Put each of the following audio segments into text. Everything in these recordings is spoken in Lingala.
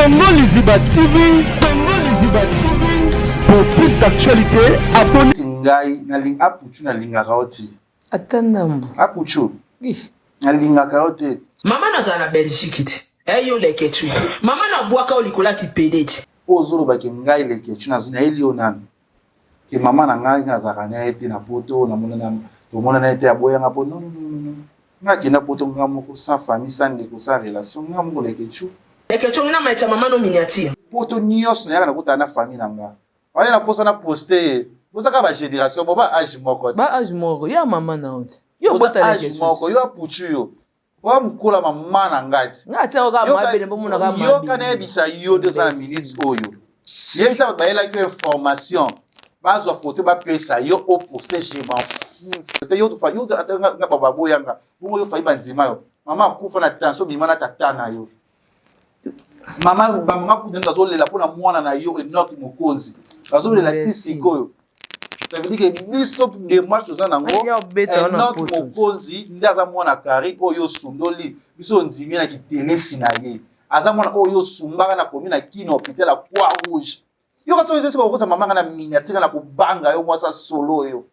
Congo Liziba TV, Congo Liziba TV. Pour plus d'actualités, abonnez. Ngai nalinga Apuchu nalingaka yo te. Ata ndambo. Apuchu nalingaka yo te. Mama nazala na Belgique te. Eh yo leketchou. Mama na bwaka yo likolo ya kipede te. Oyo ozoloba ke ngai leketchou nayeli yo nanu ke mama na ngai nazalaka na ye te na poto namonana tomonana ye te aboya nga po non non non non nga akenda poto nga moko sans famille sans ndeko sans relation nga moko leketchou. Leketchou na maitcha mama no miniature. Poto nionso nayaka nakutana na famille na nga wana na posa na poste ye boza kaka ba generation moko ba age moko te. Ba age moko ya mama na yo te. Yo Boza obota age leketchou moko yo apuchu yo Oya mukola mama na ngai ti. Nga atia kaka mabele mpo mona kaka mabele. Yoka nayebisa yo nde oza na minute oyo. Yebisa bato bayelaki yo information bazwa foto bapesa yo o poste je m'en fous. Yo yo ata nga baboya nga. Bongo yo fayi bandima yo. Mama akufa na tension bima na tata na yo. Mama ba mama kutu nde azolela mpo na mwana na yo Enoch Mokonzi. Azolela ti sikoyo. Ça veut dire que biso démarche toza nango Enoch Mokonzi nde aza mwana Carine oyo osundoli biso ondimi na kitelesi na ye aza mwana oyo osumbaka na komi na Kin hôpital ya Croix Rouge yo kasi oyo esika okosa mama nga na miniature na kobanga yo mwasi solo oyo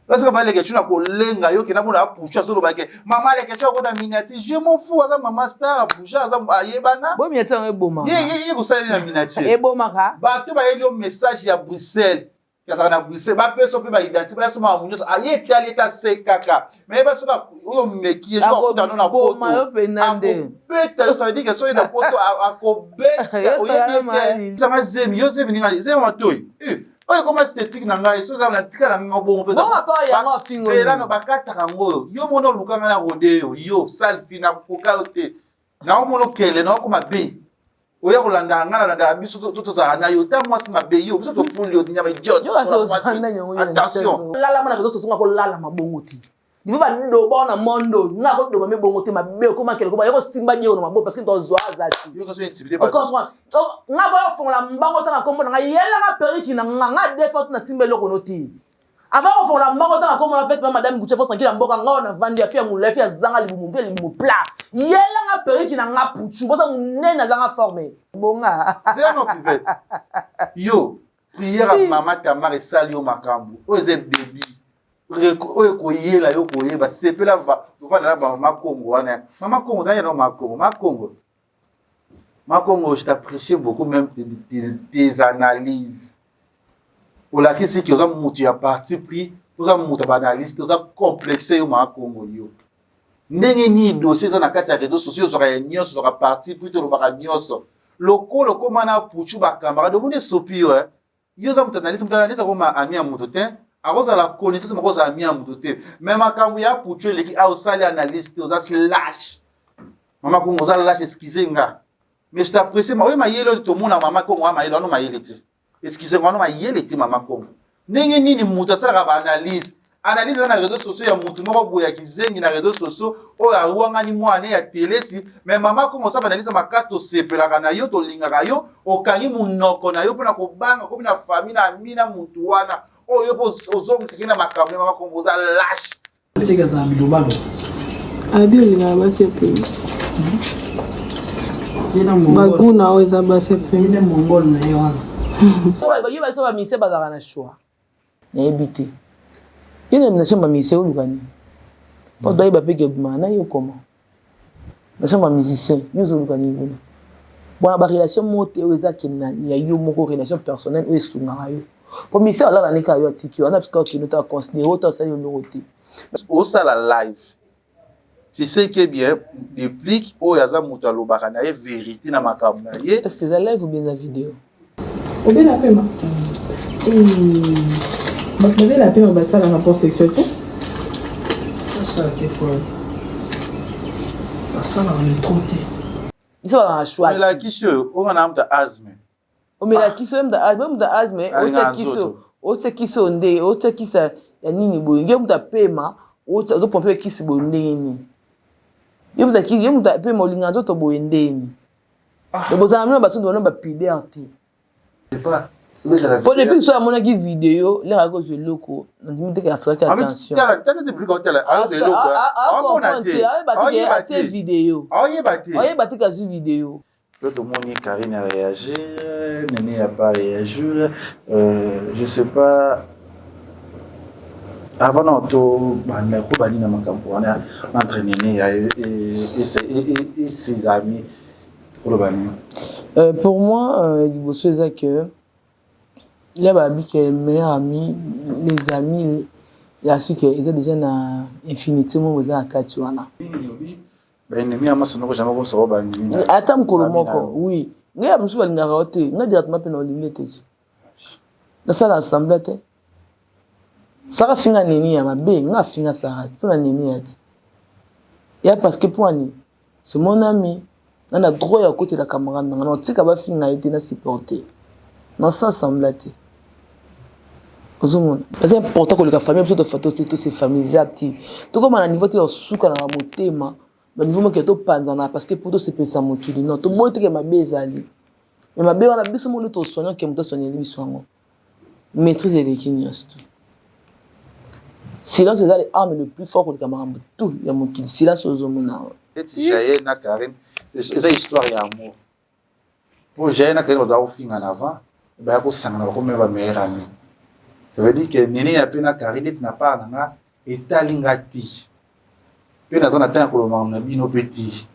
parce que baleke tu na kolenga yo kenda mona apucha azoloba ke mama leke tu akota miniature je m'en fous aza mama star apucha aza ayebana bo miniature yango ebomaka ye ye ye kosalela na miniature ebomaka bato bayeli yo message ya Bruxelles azalaka na Bruxelles bapesa mpe baidentité bayaso makambo nyonso aye etali ete asekaka me yeba soki oyo omeki ye soki akutano na poto akobeta yo ça veut dire que soki na poto akobeta oyebi ete sanga zemi yo zemi ninga zemi matoi oyo ekoma esthétique na ngai soki na tika na ngai bongo mpenzaelano bakataka yango oyo yo mona oluka ngai na rode yo yo sale fi nakoka yo te naomona okele naokoma be oya kolanda ngai nalandaka biso tozala na yo ta mwasi mabe yo biso tofuli yo nyama idiot attention lalama na réseau sociaux nga kolala mabongo te niveau badoba na monde oyo nga akodoba me bongo te mabe okoma kele koba yoko simba diego na maboko parce que tozwa aza te ocomprendre nga boya fongola mbango tanga kombo na nga yelanga periki na nga nga defa na simba eloko no te avant kofongola mbango tanga kombo na fete ma madame Gucci force tranquille ya mboka nga wana vandi ya fi ya molai fi azanga libumu fi ya libumu plat yelanga periki na nga puchu boza monene azanga forme bonga yo prière ya mama Tamar esali yo makambo oyo eza ebebi oyo ekoyela yo koyeba sepela ovanda na bamama kongo wana mama kongo ozali na mama kongo mama kongo mama kongo je t'apprécie beaucoup même tes analyses olakisi ke oza moto ya parti pris oza moto ya baanalyse te oza complexe yo mama kongo yo ndenge nini dossier eza na kati ya réseau sociaux ozwaka ya nyonso ozwaka parti pris tolobaka nyonso lokola okoma na puchu bacamarade omoni esopi yo eh? Yo oza moto analyse, moto analyse akoma ami ya moto te, akozala connaissance moko ozala ami ya moto te. Mais makambo ya puchu eleki awa osali analyse te, oza lâche. Mama Kongo oza lâche, excusez nga. Mais je t'apprécie, oyo mayele oyo tomona mama Kongo wana mayele wana mayele te. Excusez nga wana mayele te mama Kongo. Ndenge nini moto asalaka ba analyse analyse eza na réseau sociaux ya motu moko boye ya kizengi na réseau sociaux oyo awangani mwana ya telesi mais mama kongo osala analyse makasi tosepelaka na yo tolingaka yo okangi monoko na yo mpona kobanga komi na famille na ami na motu wana oyo yo mpo ozongisaki na makambo ya mama kongo oza lâche Teke azala bilobalo. Abi olingaka basi ya pembe. Bagu na oyo eza basi ya pembe. Ye mongol na ye wana. Ye baso ba musicien bazalaka na choix. Nayebi te. Yo na na chambre ya musicien oluka nini? Po bayeba pe ke obimaka na yo comment? Na chambre ya musicien yo ozoluka nini kuna? Bona ba relation moko te oyo eza ke ya yo moko relation personnelle oyo esungaka yo. Po musicien alala ne kaka yo atiki yo wana bisika okende to aconsidere yo to asali yo eloko te. Osala live tu sais que bien deplick oyo aza moto alobaka na ye verite na makambo na ye. Est ce que eza live ou bien eza video? Obela pema? Bato babela pema basala rapport sexuel te? Basala te po basalaka mais trop te. Biso bazalaka na choix te. Omela kisi oyo oyo na muta asthme. Omela kisi oyo muta asthme, muta asthme otia kisi oyo, otia kisi oyo nde otia kisi ya nini boye nge muta pema ozo pompe kisi boye ndenge nini? Yo muta yo muta pema olinga nzoto boye ndenge nini? Ah. Bozala bino basundu bino ba pudeur te. Po depuis so amonaki video lera akozwa eloko nandimi te asalaki attention. Atie video. Oyeba te kazwi video. Pe tomoni Carine a réagir, Nene a pas réagir, euh, je sais pas avant na to banda ko bani na makambo wana entre Nene ya et, et, et, et ses amis koloba nini? Pour moi, liboso eza que ya babi que meilleur ami, les amis ya suki eza déjà na infinité moko eza na kati wana. Ba ennemis ya masa noko jamais kosa ba ennemis. Ata mokolo moko, oui. Ngai ya mosusu balingaka yo te, ngai directement mpe na olingi te ti. Nasala assemblée te. Sara finga nini ya mabe, ngai afinga Sara mpo na nini ya ti. Ya parce que mpo nini? C'est mon ami. Na na droit ya kotela camarade na ngai, na tika bafinga ye te na supporter. Na sala assemblée te. Ozomona eza important koleka famille biso tose familisa te, tokóma na niveau te ya suka na motema, baniveau moke topanzana parce que po tosepelisa mokili. Non, toboyi teke mabe ezali, mais mabe wana biso moko nde tosoigne ke moto asoigneli biso yango. Maîtrise eleki nyonso tu. Silence eza le arme le plus fort koleka makambo tout ya mokili. Silence ozomona awa. Neti Jael na Karine, eza histoire ya amour. Po Jael na Karine bazala kofinga na avant, baya kosangana, bakomi ba meilleur ami. Ça veut dire que Nene ya pe na Karine, neti na part na nga, etali nga te. Pe naza na temps ya koloba makambo na bino pe te.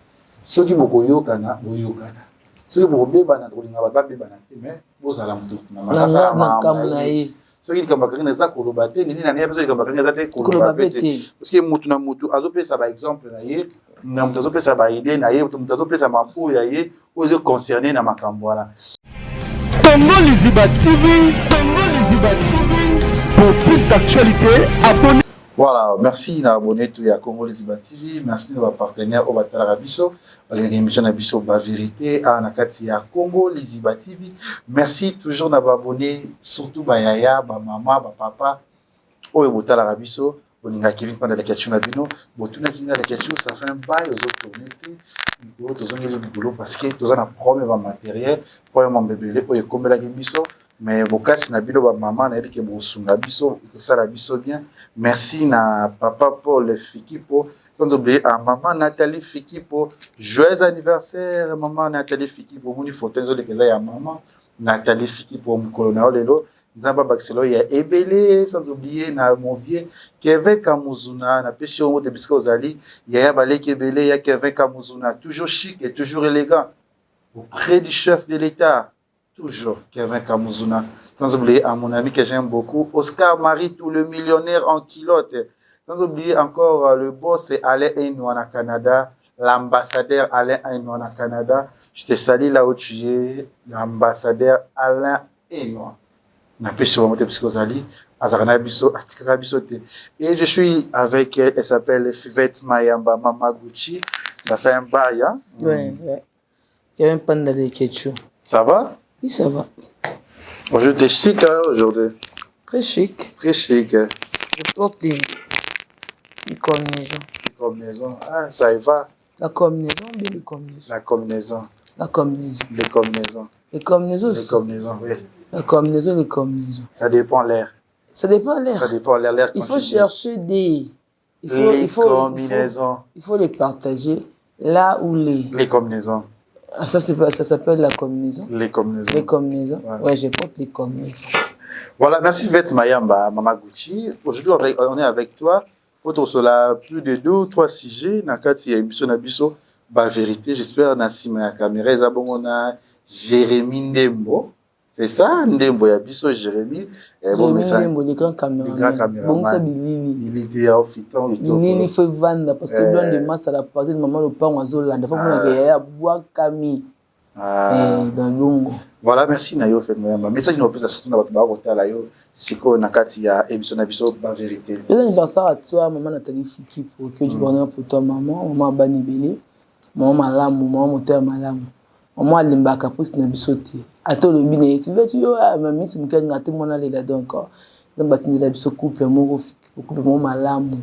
Soki bokoyokana, boyokana. Soki bokobebana, tokolinga bato babebana te, mais bozala moto na makasala makambo na ye. Soki likambo ya Karine eza koloba te, Nene na ngai, soki likambo ya Karine eza te, koloba pe te. Parce que motu na motu azopesa ba exemple na ye, na moto azopesa ba idée na ye, moto azopesa makambo ya ye oyo ezo concerné na makambo wana. Congo Liziba TV, Congo Liziba TV, pour plus d'actualités, abonnez. Voilà, merci na abonné tout ya Congo Liziba TV, merci na ba partenaires oyo batalaka biso, balingaka émission na biso ba vérité awa na kati ya Congo Liziba TV. Merci toujours na ba abonné, surtout ba yaya, ba mama, ba papa oyo botalaka biso, bolingaka Kevin Panda Leketchou na bino, botunaki nga Leketchou, ça fait un bail ozo tourner te, mikolo tozongeli boulot parce que toza na problème ya matériel, problème ya mbebele oyo ekomelaki biso, mais bokasi na bino ba mama nayebi ke bokosunga biso, ekosala biso bien. Merci na papa Paul Fikipo, sans oublier à maman Nathalie Fikipo, joyeux anniversaire maman Nathalie Fikipo, moni photo ezoleka eza ya maman Nathalie Fikipo, mokolo na yo lelo Nzambe abakisela yo ya ebele, sans oublier na mon vieux Kevin Kamuzuna, napesi yo mbote bisika ozali, yaya baleki ebele ya Kevin Kamuzuna, toujours chic et toujours élégant auprès du chef de l'État, toujours Kevin Kamuzuna, sans oublier à mon ami que j'aime beaucoup, Oscar Maritou, le millionnaire en culotte, sans oublier encore le boss Alain Enouana Canada, l'ambassadeur Alain Enouana Canada, je te salue là où tu es, l'ambassadeur Alain Enouana. Napesi bango te bisika ozali, azalaka na biso, atikaka biso te. Et je suis avec elle, elle s'appelle Fivette Mayamba, Mama Gucci. Ça fait un bail, hein? Ouais. Kevin Panda Leketchou. Ça va? Oui, ça va. Aujourd'hui, t'es chic, hein, aujourd'hui. Très chic. Très chic. Je porte des combinaisons. Des combinaisons. Ah, ça y va. La combinaison ou bien les combinaisons? La combinaison. La combinaison. Les combinaisons. Les combinaisons Les aussi. combinaisons, oui. La combinaison, les combinaisons. Ça dépend l'air. Ça dépend l'air. Ça dépend l'air. L'air Il faut chercher des... Il faut, les il faut, combinaisons. Il faut les partager là où les... Les combinaisons. Ah, ça, c'est pas, ça s'appelle la combinaison. Les combinaisons. Les combinaisons. Ouais. Ouais, je porte les combinaisons. Voilà, merci Fivette Mayamba, Mama Gucci. Aujourd'hui, on est avec toi. Pour cela, plus de 2 ou 3 sujets. Na kati ya émission na biso, ba vérité. J'espère na sima ya caméra, eza bongo na Jérémy Ndembo. C'est ça, Ndembo ya biso Jérémy. Eh, bon, Jérémy mais ça, Ndembo, le grand le grand caméraman. caméraman. Bongisa bilili. Il était en fitan, il était Bilili faut vanda parce que Eh. blonde de masse à la partie de maman lopango azolanda. Faut mona ke yaya bwakami. Ah. Eh, dans bongo. Voilà, merci na yo Fivette Mayamba. Message na opesa surtout na bato ba kotala yo sikoyo na kati ya émission na biso ba vérité. Joyeux anniversaire à toi, maman Nathalie Fiki, pour que du bonheur pour toi, maman. Maman Abani Bele, maman Malamu, maman Moteur Malamu. Maman alimbaka posi na biso te. Ata olobi na ye, Fivette yo, ah, mami, tu moke nga te mwana lela donc. Nzambe atindela biso couple moko, couple moko malamu.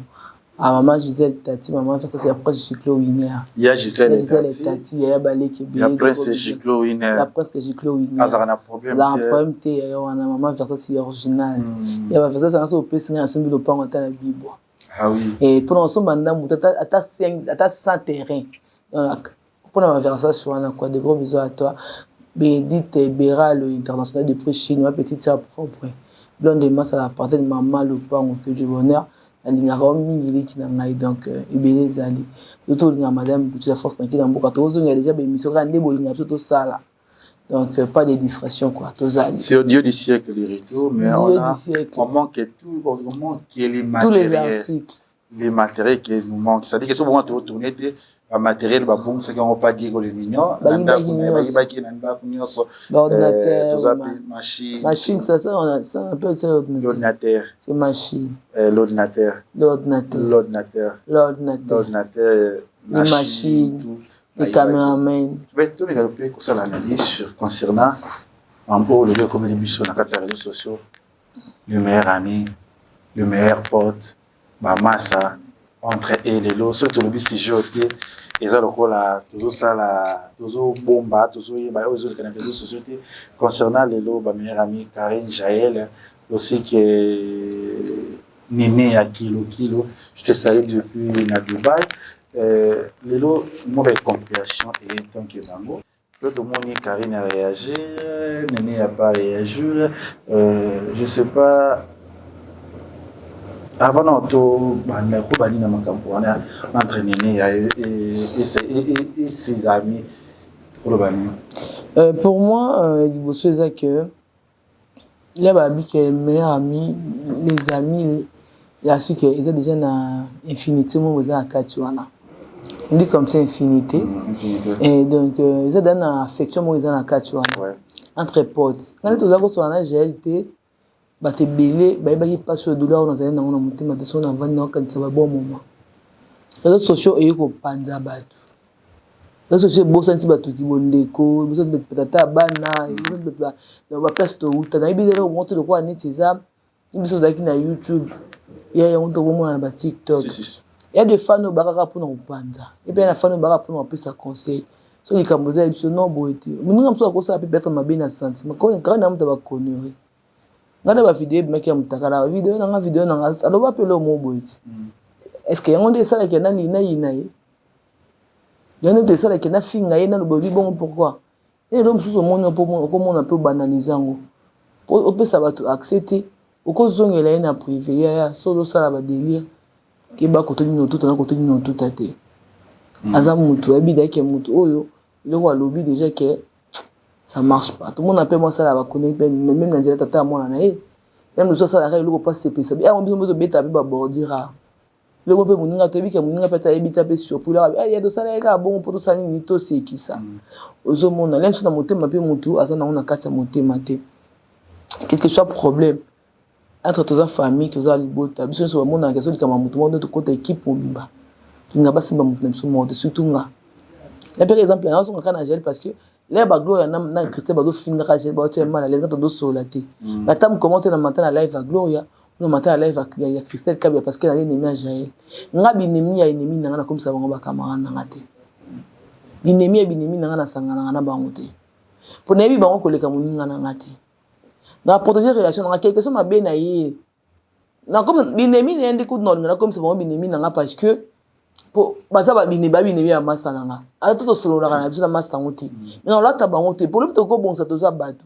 Ah, maman Gisèle Tati, maman ça c'est après Giclo Winner. Ya Gisèle Ya Gisèle Tati. Tati, ya baleki Ya Prince Giclo Winner. Ya Prince Giclo Winner. Azaka na problème Azaka te. problème te ya wana maman Versace c'est original. Ya ba Versace ngaso opesi nga nasombi lopango ata na bibwa. Ah oui. Et pour osomba ndambu ata ata 5 ata 100 terrain. Donc Pona ba Versace wana quoi, de gros bisous à toi. Bénédicte Beral international depuis Chine, ma petite sœur propre. Blonde de masse à la partie de maman Lopango, que du bonheur. Nalingaka yo mingi leki na ngai donc euh, ebele ezali. Toto olinga madame Gucci la force tranquille na mboka tozongela déjà ba émission kaka nde bolinga biso tosala. Donc euh, pas de distraction quoi, tozali. C'est au Dieu du siècle le retour, mais on, a, on manque tout, on manque les matériels. Tous les articles. Les matériels qui nous manquent. C'est-à-dire que soki bongo totourne te, ba matériel babongisaki yango pa Diego le mignon, na ndako na ye bayibaki na ndako nyonso. L'ordinateur, toza pe machine. Machine, ça, ça, on a, ça, on appelle ça l'ordinateur. L'ordinateur. C'est machine. L'ordinateur. L'ordinateur. L'ordinateur. L'ordinateur. L'ordinateur. Les machines, tout. Les caméramans. Mais toleka mpe kosala analyse sur concernant mambo oyo lelo ekomeli biso na kati ya réseaux sociaux, le meilleur ami, le meilleur pote, ba masa entre eux. Lelo soki tolobi sujet oyo te, eza lokola tozosala, tozobomba, tozoyeba oyo ezoleka na réseaux sociaux te concernant lelo ba meilleur ami Karine Jael aussi que Nene ya Kilo Kilo, je te salue depuis na Dubaï. Lelo mwa ba incompréhension eye tant que bango Lelo tomoni Carine a réagir, Nene a pas réagir, je sais pas avant na tobanda kobandi na makambo wana entre Nene ya et, et, et ses amis, tokoloba nini? Pour moi, liboso eza que là babi que meilleur ami, les amis ya suki eza déjà na infinité moko eza na kati wana. On dit comme ça infinité. Et donc eza déjà na affection moko eza na kati wana. Entre potes. Ngani toza kosolola na Jael te, bato ebele bayebaki mpasi oyo douleur oyo nazali nango na motema te soki navandi nakokanisa ba bon moment. Réseaux sociaux eye kopanza bato. Réseaux sociaux ebosanisi bato kibondeko, ebosanisi bato tata ya bana, ebosanisi bato ba place touta. Nayebi eloko moko te lokola neti eza biso tozalaki na YouTube, ya yango tokomona na ba TikTok. Ya de fan oyo bakaka mpona kopanza, epe na fan oyo bakaka mpona kopesa conseil. So likambo eza ya biso non boye te. Moninga mosusu akosala mpe peut-être mabe na sentiment. Kaka na moto ya ba connerie. Ngai na ba video ebimaki ya mutakala, ba video nanga video nanga aloba mpe eloko moko boye te. Est-ce que yango nde esalaki nayina ye? Yango nde esalaki nafinga ye, naloba oyebi bongo pourquoi? Eloko mosusu omoni okomona mpe obanalize yango. Opesa bato accès te, okozongela ye na privé. Yaya, so ozosala ba délire, keba koto nini otuta na koto nini otuta te. Aza mutu, ayebi dake mutu oyo, eloko alobi déjà que ça marche pas. Tomona mpe mwasi asala ba conneries mpe même na nzela tata ya mwana na ye. Même mosusu asalaka eloko mpo asepelisa. Yango biso mpe tobetaka mpe ba bordure. Eloko mpe moninga toyebi ke moninga mpe ata ayebi te mpe surpris laka ya tosala ye kaka bongo mpo tosala nini tosekisa. Ozomona lelo na motema mpe mutu aza nango na kati ya motema te. Quel que soit problème entre toza famille, toza libota, biso nyonso bamonaka ezo likambo ya mutu moko nde tokota équipe mobimba. Tolinga basimba mutu na biso moko te, surtout nga. Na par exemple, nazonga kaka na Jael parce que là ba Gloria na, na Christelle bazofingaka Jael, baotia mal à l'aise, nga tozosolola te. Ata mokoma te na mata na live ya Gloria, na mata na live ya, ya Christelle Kabia parce que naza ennemi ya Jael. Nga binemi ya ennemi na nga nakomisa bango ba camarade na nga te. Binemi ya binemi na nga nasanganaka na bango te. Po nayebi bango koleka moninga na nga te. Na protéger relation na nga, quelque soit mabe na ye. Na comme binemi na ye nde kutu na olinga nakomisa bango binemi na nga parce que po baza ba binemi ba binemi ya master na nga. Ata to tosololaka na biso na master yango te. Mais na olata bango te. Po lobi tokobongisa toza bato.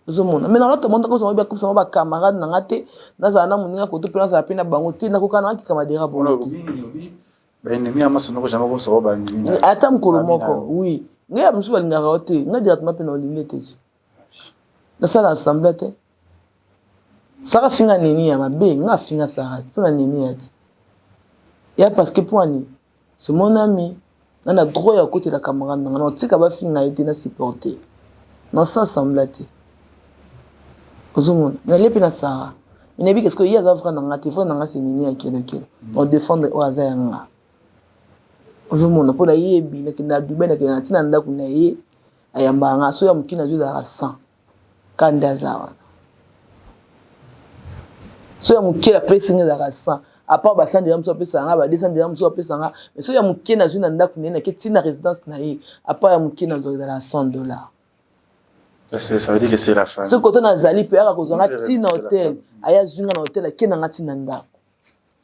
Ozomona. Mais na olata bango nakomisa bango bakomisa bango ba camarade na nga te. Nazala na moninga koto mpe nazala mpe na bango te. Nakoka na nga kikamadera bongo te. Ba ennemi ya master noko jamais okomisa bango ba ennemi na yo. Ata mokolo moko, oui. Ngai ya mosusu balingaka yo te. Ngai directement mpe na olingi te ti. Nasala assemblée te. Sara finga nini ya mabe, nga finga Sara mpona nini ya ti. Ya parce que mpo ani c'est mon ami, nga na droit ya kotela camarade na nga, na otika bafinga ye te na supporter. Na sala semblant te. Ozomona, nalie mpe na Sara. Mais nayebi qu'est-ce que ye aza vrai na nga te, vrai na nga c'est nini ya kelo kelo. Na défendre oyo aza ya nga. Ozomona mpo nayebi nakende na Dubai, nakende na ntina ndako na ye, ayambaka nga soki ya moke nazwi ezalaka 100 kanda aza wana. Soki ya moke apesi nga ezalaka 100 à part ba 100 dirham mosusu apesaka nga, ba 200 dirham mosusu apesaka nga, mais soki ya moke nazwi na ndako na ye nake ntina résidence na ye, à part ya moke nazwaka ezalaka 100 dollars. Ça veut dire que c'est la famille. Soki koto nazali mpe ayaka kozwa nga ntina hotel, aya azwi nga na hotel ake na nga ntina ndako.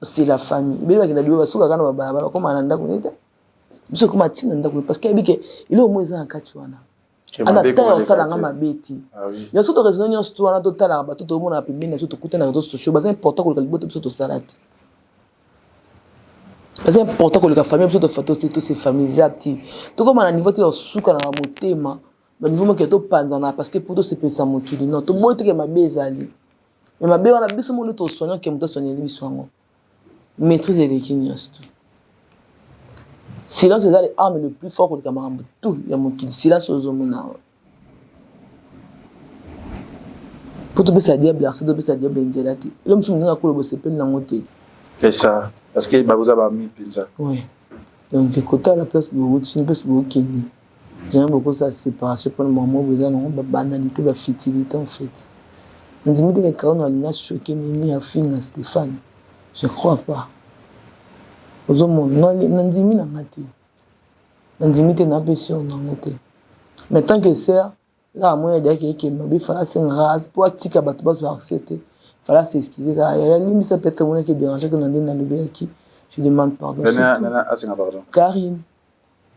C'est la famille. Ebele bakenda libo basukaka na babalabala bakómaka na ndako nete. Biso ekoma ntina ndako parce que ayebi ke eloko moko eza na kati wana. Ana temps ya kosala nga mabe te. Ya soki toraisonne nyonso to wana, totalaka bato tomonaka pembeni na biso, tokutana na réseaux sociaux, baza important koleka libota biso tosala te, baza important koleka famille biso tose familisa te. Tokóma na niveau te ya kosuka na motema, baniveau moke topanzana parce que po tosepelisa mokili. Non, toboyi teke mabe ezali, mais mabe wana biso moko nde tosoigne ke moto asoigneli biso yango. Maîtrise eleki nyonso tu. Silence eza le arme le plus fort koleka makambo tout ya mokili. Silence ozomona awa, mpo topesa diable accès, topesa diable nzela te. Elo mosusu moninga akoloba, osepeli nango te. C'est ça, parce que bakoza bami mpenza. Oui, donc kotala place bowuti, place bokende, jamais bokozala séparation mpona mama boza nango babanalité, bafutilité. En fait, nandimi te kaka ono alinga choquer nini, afinga Stéphane, je crois pas. Ozomona, nandimi nanga te, nandimi te, nape sûr nango te. Mais tant que sœur kaka moni adeyaki ekemba mabe, fala asengaka po atika bato bazwa accès te, fala s'excuse kaka: yaya, limbisa, peut-être omonaki déranger na ndenge nalobelaki, je demande pardon. Asenga pardon. Karine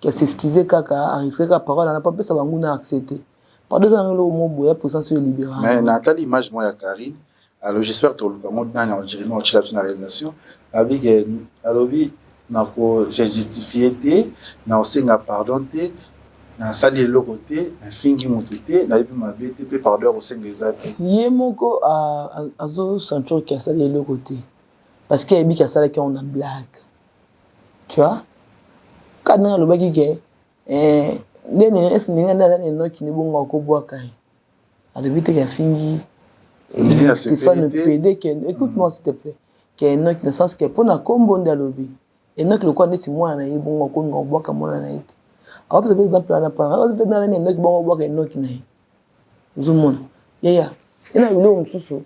qui s'excuse kaka, arisque kaka parole ana po apesa bango na accès te. Pardon eza nango eloko moko boye, puissance oyo elibéra. Mais natali image moko ya Karine. Alors j'espère toluka ngo nani Jeremy otila biso na réalisation. Abi ke alobi nako justifie te, na osenga pardon te, nasali eloko te, nafingi motu te, nayebi mabe te, mpe pardon ya kosenga eza te. Ye moko azosentir ke asali eloko te parce que ayebi ke asalaki yango na blague, tu vois. Kaka ndenge alobaki ke ndeni, est ce que ndenge nde aza na enoki nde bongo akobwaka ye? Alobi te ke afingi Stéphane Pede ke, écoute-moi s'il te plaît, ke Enoki na sens ke mpona nkombo nde alobi Enoki lokola neti mwana na ye, bongo akolinga kobwaka mwana na ye te. Akopesa mpe exemple wana mpona na Enoki, bongo obwaka Enoki na ye. Ozomona yaya ye na biloko mosusu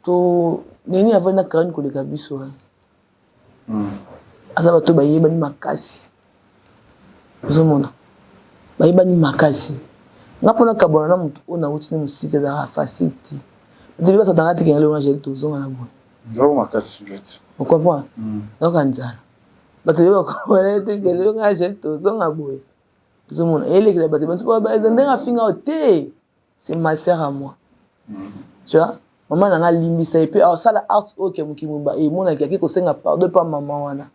to nini, avandi na Karine koleka biso wana, aza bato bayebani makasi. Ozomona, bayebani makasi. Nga mpona kabwana na motu oyo nauti ne mosika, ezalaka facile te. Bato basatanga te kenge longa jeli tozonga na boye. Ocomprendre, nayoka nzala. Bato bakobwana te ke longa jeli tozonga boye. Ozomona, elekela bato eza ndenge afinga oyo te. C'est ma sœur à moi, tu vois. Mama na nga alimbisa ye mpe asala art oyo ke mokili mobimba emonaki ake kosenga pardon epa mama wana.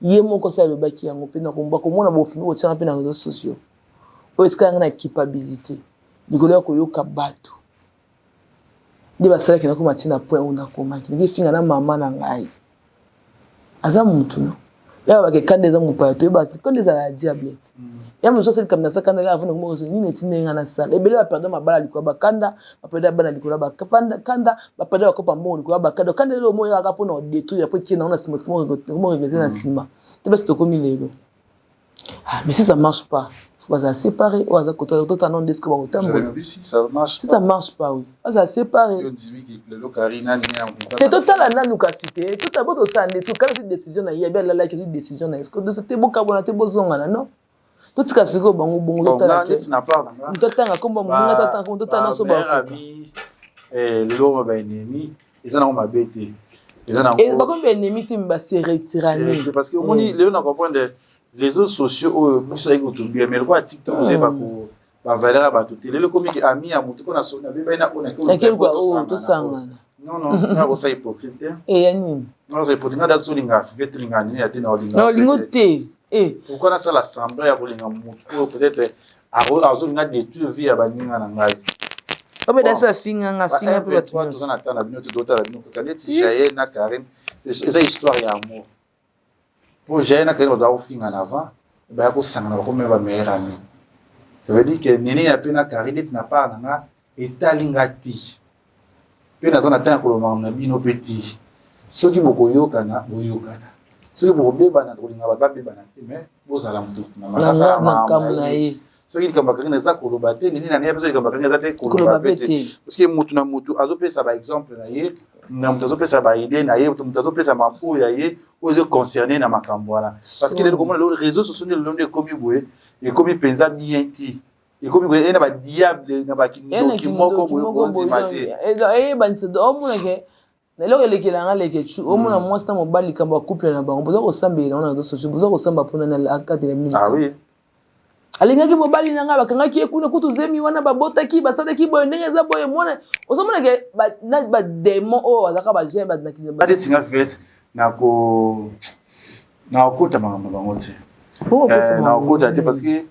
Ye moko asi alobaki yango mpe bakomona bofimi kotianga mpe na réseaux sociaux oyo etikala nga na culpabilité likolo ya koyoka bato nde basalaki. Nakoma ntina point oyo nakomaki, ndenge efinga na mama na ngai, aza mutu no yaka bake kanda eza mopaya. Toyebaka kanda ezala ya diable te. Ya mosu asali kambi nasa kanda avanda komoko nini etindi nga nasala. Ebele baperdre mabala likolo ya bakanda, baperdre bana likolo ya bakanda, baperdre bakopa mbongo likolo ya bakanda. Kanda lelo omo eyaka mpona odétruire po ekie nango na nsima, komo regretter na nsima te. Basi tokomi lelo. Ah, mais si ça marche pas, faut bazala séparé. Oyo aza kota tota non nde siko bakotambola. Si ça marche pas, oui, bazala séparé te. Totala nanu kasi te, totala bo tosala nde soki kala si décision na ye abi alalaki, azwi décision na ye siko te, bokabwana te, bozongana. Non, totika sikoyo bango bongo. Totala te, moto atanga kombo moninga, tatanga kombo, totala nyonso bakoka. Lelo baennemi eza nango mabe te. Bakomi baennemi te, base retirani. Parce que omoni lelo na comprendre réseaux sociaux oyo biso ayaki kotobia, mais lokola TikTok ozayeba bavaleur ya bato te. Lelo ekomi ke ami ya motu mpona nabebani na oyo tosangana. Non, non, nga kosala hypocrite te. Eya nini? Nga kosala hypocrite, nga da tolinga five, tolinga nini ya te na olinga. Na olingo te. Pourquoi nasala semblant ya kolinga motu oyo peut-être azolinga détruire vie ya baninga na ngai? Obeda so afinga nga, afinga mpe bato. Toza na temps na bino te, totala bino kaka neti Jael na Karine. Eza histoire ya amour po Jael na Karine bazala kofinga na avant baya kosangana, bakomi ba meilleur ami. Ça veut dire que nene ya mpe na Karine neti na part na nga etali nga te, mpe naza na temps ya koloba makambo na bino mpe te. Soki bokoyokana, boyokana. Soki bokobebana, tokolinga bato babebana te, mais bozala motu na makambo na ye. Soki likambo ya Karine eza koloba te, nini na nini mpe, likambo ya Karine eza te koloba mpe te, parce que motu na motu azopesa baexemple na ye, na moto azopesa baidée na ye, moto azopesa mapo ya ye oyo ezo concerne na makambo wana. Parce que lelo komona lelo réseau sociaux nde lelo nde ekomi boye, ekomi mpenza bien te, ekomi boye na badiable na bakindoki moko boye, kondima te. Eyebanisa omonake. Eloko elekela nga Leketchou, omona mwasi na mobali likambo ya couple na bango, boza kosambelela yango na reseaux sociaux, boza kosamba pona nani akatela bino Ah likambo. oui. Alingaki mobali na nga, bakangaki ye kuna kutu zemi wana babotaki, basalaki boye ndenge eza boye mwana ozomona ke ba, na ba demon oyo bazalaka ba jeune ba, ba, neti nga fete nako nakokota makambo na bango te. Okokota Eh, nakokota te parce que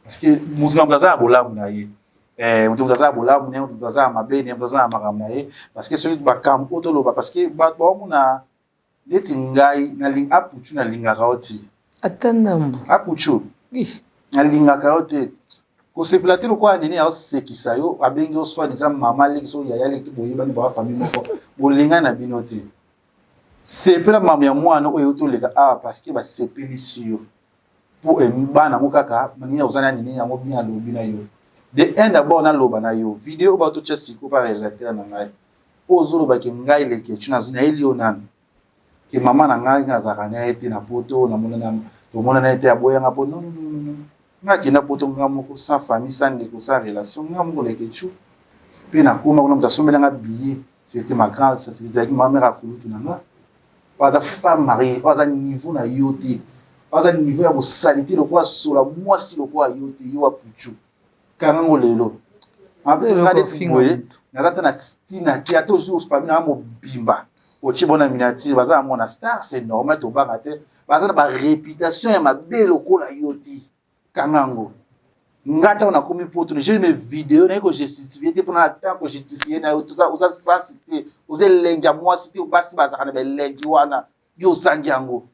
parce que moto na moto aza na bolamu na ye. Eh, moto moto aza na bolamu na ye, moto moto aza na mabe na ye, moto aza na makambo na ye. Parce que soki makambo oyo toloba parce que bato baomona neti ngai naling Apuchu nalingaka yo te. Ata ndambo. Apuchu nalingaka yo te. Kosepela te lokola nene aosekisa yo, abengi yo soit disant mama leki so yaya leki boyebani ba famille moko bolingani na bino te. Sepela mamu ya mwana oyo euti oleka awa parce que basepelisi yo. Po bana yango kaka nini oza na nini yango bien alobi na yo. De un d'abord naloba na yo video oyo bato tia siko pa réalisateur na ngai. Oyo ozoloba ke ngai Leketchou nayeli yo nanu ke mama na ngai nazalaka na ye te na poto namonana tomonana ye te aboyanga po non non non non ngai akenda poto nga moko sans famille sans ndeko sans relation nga moko Leketchou pe nakoma kuna moto asombela nga billet c'était ma grande ezalaki ma mère akulutu na nga oyo aza femme mariée oyo aza niveau na yo te oyo aza niveau ya bosalite lokola sola mwasi lokola yo te yo apuchu kanga ngo lelo nga neti boye naza ta na ntina te ata ozwi ospami nanga mobimba otie bona miniature baza na mwana star c'est normal tobanga te baza na bareputation ya mabe lokola yo te kanga yango nga ntango nakomi poto j'ai mes video naye kojustifie te mpona ata kojustifie na yo oza sasi te oza elengi ya mwasi te basi bazalaka na baelengi wana yo ozangi yango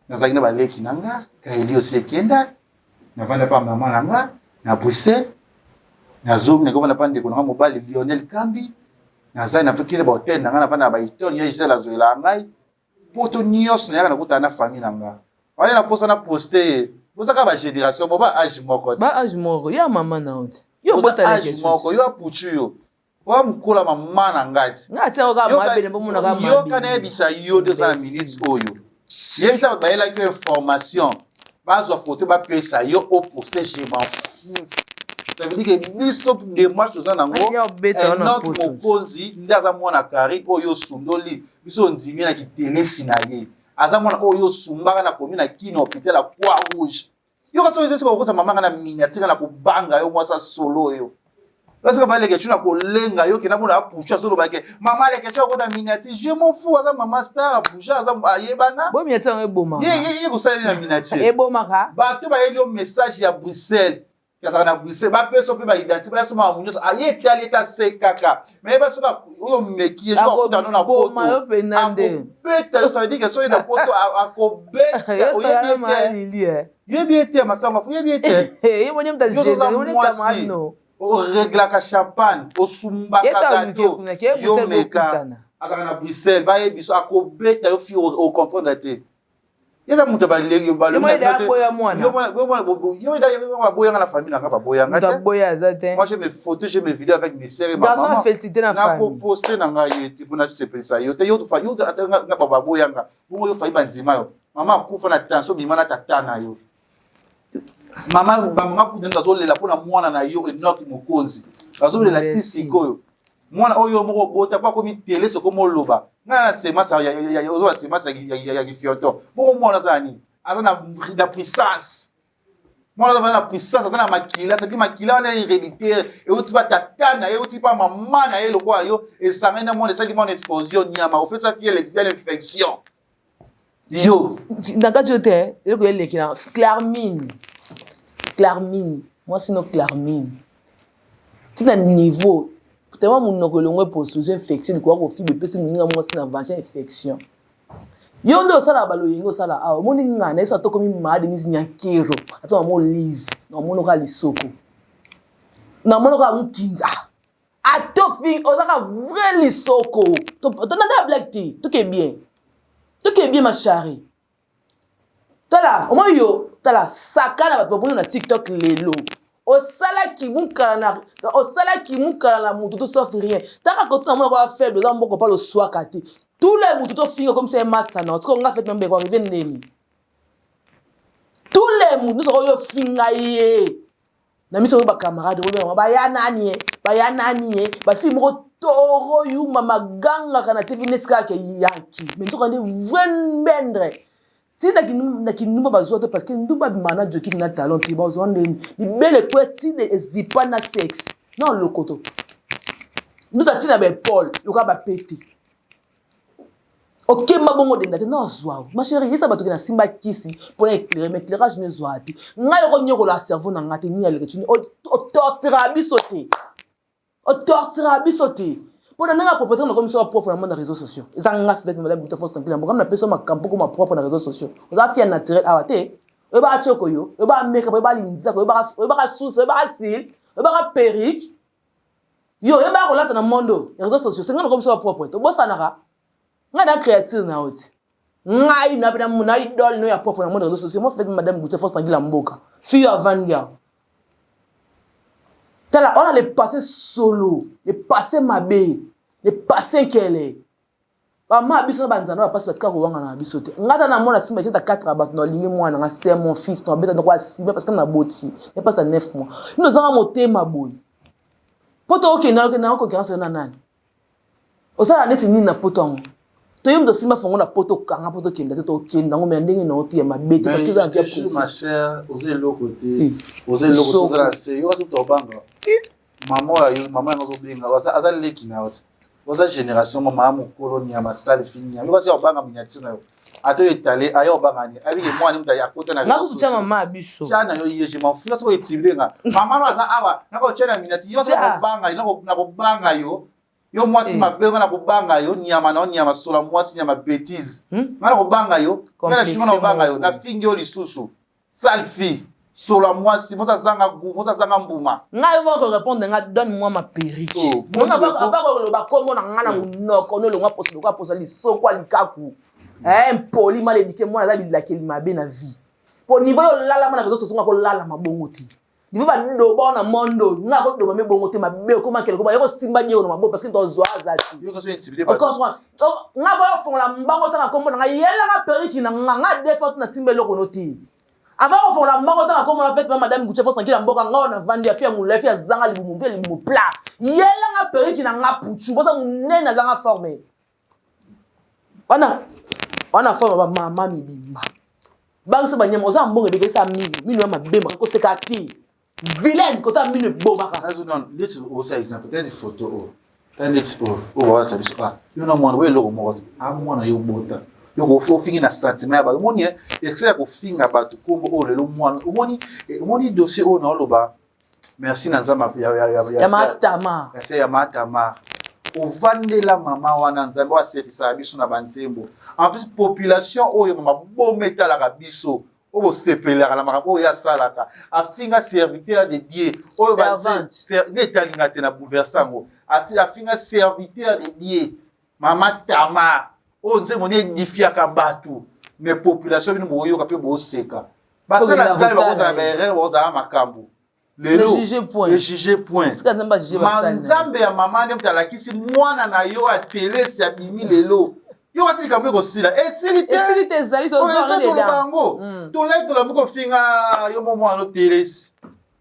nazalaki na baleki na nga kaeli osi ekenda navanda pa mama na nga na Bruxelles nazongi nakovanda pa ndeko na nga mobali Lionel Kambi nazali nafutile ba hotel na nga navanda na ba Hilton ye Gisèle azoyelaka ngai poto nyonso nayaka nakutana na famille na nga wana na posa na poste ye bozaka ba génération mo ba age moko ba age moko ya mama na yo te yo obota age moko yo apuchu yo Oya mokola mama na ngai ti. Nga atia kaka mabele mpo mona kaka mabele. Yoka nayebisa yo nde oza na minute oyo. Yebisa bato bayelaki yo information bazwa foto bapesa yo oposte je m'en fous. Ça veut dire que biso démarche toza nango Enoch Mokonzi nde aza mwana Carine oyo osundoli biso ondimi na kitelesi na ye aza mwana oyo osumbaka na komi na Kin hôpital ya Croix Rouge Yo kasi oyo esika okosa mama nga na miniature na kobanga yo mwasi solo yo. Parce que baleke tu na kolenga yo kenda mona apucha solo bake mama leke tu akota miniature je m'en fous aza mama star apucha aza ayebana. Bo miniature yango ebomaka. Ye ye ye kosalela na miniature. Ebomaka. Bato bayeli yo message ya Bruxelles. Yazaka na Bruxelles ba peso pe ba identité ba soma munyo aye etali eta sekaka. Mais ba soka oyo meki ye soka akutana na poto. Akoboma yo pena nde. Akobeta yo ça veut dire que soki na poto akobeta oyebi ete. Yebi ete masango afu yebi ete. Ye moni mta jeune, ye moni camarade no. Oreglaka champagne, osumbaka gâteau. Yo meka. Azaka na Bruxelles, bayebi biso akobeta yo fi o comprendre te. Eza moto baboya mwana. Baboyanga na famille na nga baboyanga te. Baboya aza te. Moi j'ai mes photos, j'ai mes vidéos avec mes sœurs et ma maman. Garçon félicité na famille. Nako poster na nga ye te pona sepelisa yo te yo fa yo ata nga baboyanga. Bongo yo fayi bandima yo. Mama akufa na tension bima na tata na yo. Mama ba mama kutu azolela pona mwana na yo Enoch Mokonzi. Azolela ti sikoyo. Mwana oyo moko obota po akomi tele soko moloba. Nga na semence ya ozo ba semence ya kifioto. Bongo mwana aza nini? Aza na na puissance. Mwana aza na puissance, aza na makila, c'est makila wana héréditaire. Euti pa tata na ye, euti pa mama na ye lokola yo, esangani na mwana esali mwana explosion nyama, ofesa fille lesbienne infection. Yo. Na kati yo te, eloko eleki na Clarmine. Clarmine, mwasi no Clarmine. Tina niveau tellement monoko elongo eposo ozwi infection likoka kofiba epesi moninga mwasi na vagin infection. Yo nde osalaka baloyenge osala awa omoni nga na yesu atokomi maa denise nyankero ata mama olive na omonoka lisoko na omonoka mukinza ata ofingi ozaka vrai lisoko tonanda ya blague te toke bien toke bien ma chari tala omoni yo tala sakana bato baboni na tiktok lelo osalaki mukala na osalaki mukala na mutu to sauf rien taka kotuna mona kwa faible oza mboko pa loswaka te tous les mutu to finga comme ça master na otiko nga fete mbeko arrive ndeni tous les mutu nyonso oyo finga ye na miso oyo ba camarade oyo baya nani ye baya nani ye ba fille moko. Toro yuma magangaka na TV neti kaka ke yanki mais nzoka nde vrai mbendre ti na kindumba bazwa te parce que ndumba abimaka na joking na talon te bazwa nde libele kwe ti de ezipa na sexe na lokoto ndoto atina ba épaule lokola bapete okemba bongo denda te na ozwa ma chérie yesa bato ke na simba kisi mpo na éclaire mais éclairage no ezwaka te ngai okonyokola cerveau na ngai te ni aleke tuni otortira biso te otortira biso te mpo na ndenge ya propreté nakomi biso propre na monde ya réseaux sociaux eza nga fivete madame buta force tranquille mboka napesa makambo koma propre na réseaux sociaux oza fia naturel awa te oyebaka tioko yo oyebaka makeup oyebaka linzaka oyebaka susi oyebaka sil oyebaka perruque yo oyebaka kolata na monde oyo ya réseaux sociaux senga nakomi biso propre tobosanaka ngai na créature na yo te ngai na na na idole no ya propre na monde réseaux sociaux moi fivete madame buta force tranquille ya mboka fille avandi awa tala wana le passé solo le passé mabe le passé nkele bama biso na banzana bapasi batika kowangana na biso te ngai ata namona nsima eza 4 ya bato nalingi mwana nga c'est mon fils nabeta ndako asima parce que naboti epasa 9 mois nino ozanga motema boye mpo tookende okende yango concurrence na nani osala neti nini na poto yango toyebi tosimba fongo na poto okanga mpo tokenda te tokenda yango me na ndenge na yo te ya mabe te parce que eza na ma sœur oza eloko te oza eloko te oza na se yo kasi tobanga mama oyo mama yango azobenga aza leki na yo te oza génération mama ya mokolo nyama sale fi nyama yo kasi obanga miniature na yo ata oyo etale aya obanga ni abike mwana moto akota na nakutu mama ya biso tya na yo ye je m'en fous soki etibile nga mama no aza awa nakotia na miniature yo kobanga nakobanga yo yo mwasi eh. mabe nga nakobanga yo nyama na yo nyama sola mwasi nyama betise hmm? nga nakobanga yo nga na nakobanga yo nafingi yo lisusu sale fille sola mwasi mwasi azanga gout mwasi azanga mbuma ngai ova korépondre nga donne moi ma perruque oh, ava koloba kombo na ngai na oh. monoko nolongwa poso lokola poso lisoko ya likaku eh, impoli mal éduqué mwana aza bilakeli mabe na vie po niveau yo olalama na réseau sociaux nga kolalama bongo te niveau badoba na monde oyo nga akodoba me bongo te mabe okoma keleko baye kosimba dieko na maboko parce que tozwa aza te ocomprendre nga boya kofongola mbango tanga kombo na nga yelanga periki na nga nga defa na simba eloko no te avant kofongola mbango tanga kombo na fete ma madame Gucci force tranquille ya mboka nga oyo navandi ya fi ya molai fi azanga libumu fi ya libumu plat yelanga periki na nga puchu boza monene azanga forme wana wana forme ba mama mibimba bangisa banyama oza mbongo ebele esa mino mino ya mabe maka koseka te vilaine kota mino ebomaka neti osa exemple neti photo oyo ta neti oyo oyo bawasa biso ah yo na mwana oyo eloko moko ah mwana yo obota yo ofingi na sentiment ya bato omoni excès ya kofinga bato kombo oyo lelo mwana omoni omoni dossier oyo naoloba merci na nzambe ya matama ya matama ovandela mama wana nzambe oyo asekisaka biso na banzembo en plus population oyo maboma etalaka biso oyo bosepelaka na makambo oyo asalaka afinga serviteur de dieu oyo nde etalinga te na bouleverse yango afinga serviteur de dieu mama tamar oyo nzembo nde edifiaka bato mais population bino boyoka mpe boseka basala nzambe bakozala baerreur bakozala makambo lelo ejuge point nzambe ya mama nde moto alakisi mwana na yo atelesi abimi lelo yo kati likambo ekosila esili te ezali toloba yango mm. tolai tolambi kofinga yo mo mwana otelesi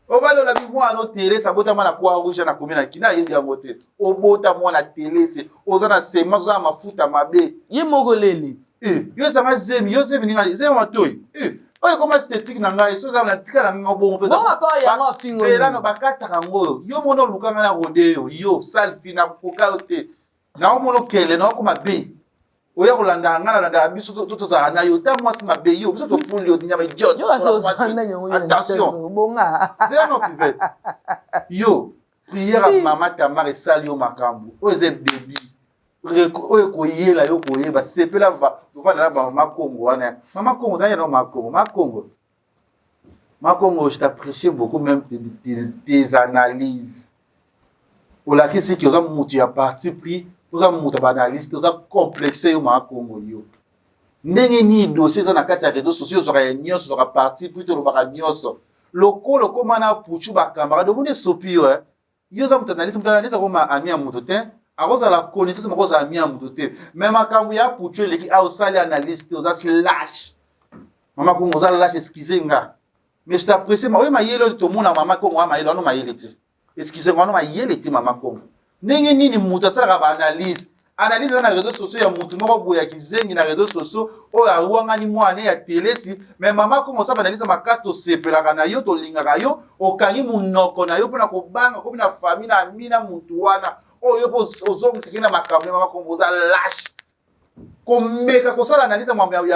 obali olabi mwana otelesi abota mwana croix rouge na komi na kina ayebi yango te obota mwana telesi oza na semence oza na mafuta mabe ye moko lele eh, yo ezanga zemi yo zemi ninga zemi matoi eh, oyo ekoma esthétique na ngai so eza na tika na ngai bongo mpenzaelano bakataka yango oyo yo mona oluka ngai na rode yo yo salfi na koka yo te naomona okele naokoma be oya kolanda ngai nalandaka biso to tozala na yo ta mwasi mabe yo biso tofuli yo nyama idiote attention zela no pivete yo prière ya mama tamar esali yo makambo oyo eza débit oyo ekoyela yo koyeba sepela ovanda na bamama kongo wana mama kongo ozali na mama kongo mama kongo mama kongo je t'apprécie beaucoup même tes, tes analyses olakisi ki oza moto ya parti pris oza moto ya baanalyste oza complexe yo mama kongo yo ndenge nini dossier eza na kati ya réseau sociaux ozwaka ya nyonso ozwaka parti pris tolobaka nyonso lokola okoma na puchu bakambaka domoni esopi yo eh. yo oza moto analyse moto analyse akoma ami ya moto te akozala connaissance moko ozala ami ya moto te mais makambo ya puchu eleki a osali analyse te oza slash mama kongo oza lache excuse nga mais je t'apprécie oyo mayele oyo tomona mama kongo ya mayele wana mayele te excuse nga wana mayele te mama kongo. Ndenge nini moto asalaka ba analyse? Analyse eza na réseaux sociaux ya moto moko boye ya kizengi na réseaux sociaux oyo awangani mwana ya telesi. Mais mama Kongo, osala analyse makasi, tosepelaka na yo, tolingaka yo. Okangi monoko na yo mpona kobanga komi na famille na ami na motu wana oyo yo mpo ozongisaki na makambo ya mama Kongo. Oza lâche komeka kosala analyse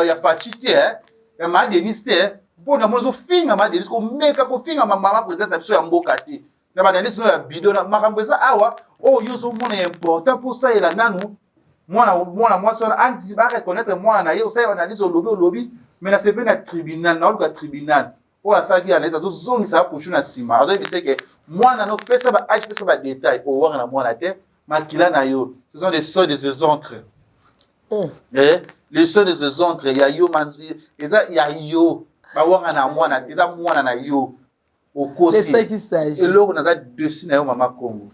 ya Fatshi te, eh? Ya ma Denis te, eh? Mpo na moni ozofinga ma Denis, komeka kofinga mama présidence na biso ya mboka te na baanalyse oyo ya bido na makambo eza awa oyo yo ozomona ya important mpo osalela nanu mwana mwana mwasi wana andi bareconnaitre mwana na ye. Osalela analyse, olobi olobi, mais nasepeli na tribunal, naoluka tribunal oyo asalaki analyse, azozongisa Puchu na nsima, azoyebisa ke mwana no pesa ba age, pesa badetail owanga na mwana te, makila na yo, ce sont des soins de ses oncles. Eh, les soins de ses oncles ya yo eza ya yo, bawanga na mwana te, eza mwana na yo. Okosi eloko, naza desi na yo mama Kongo.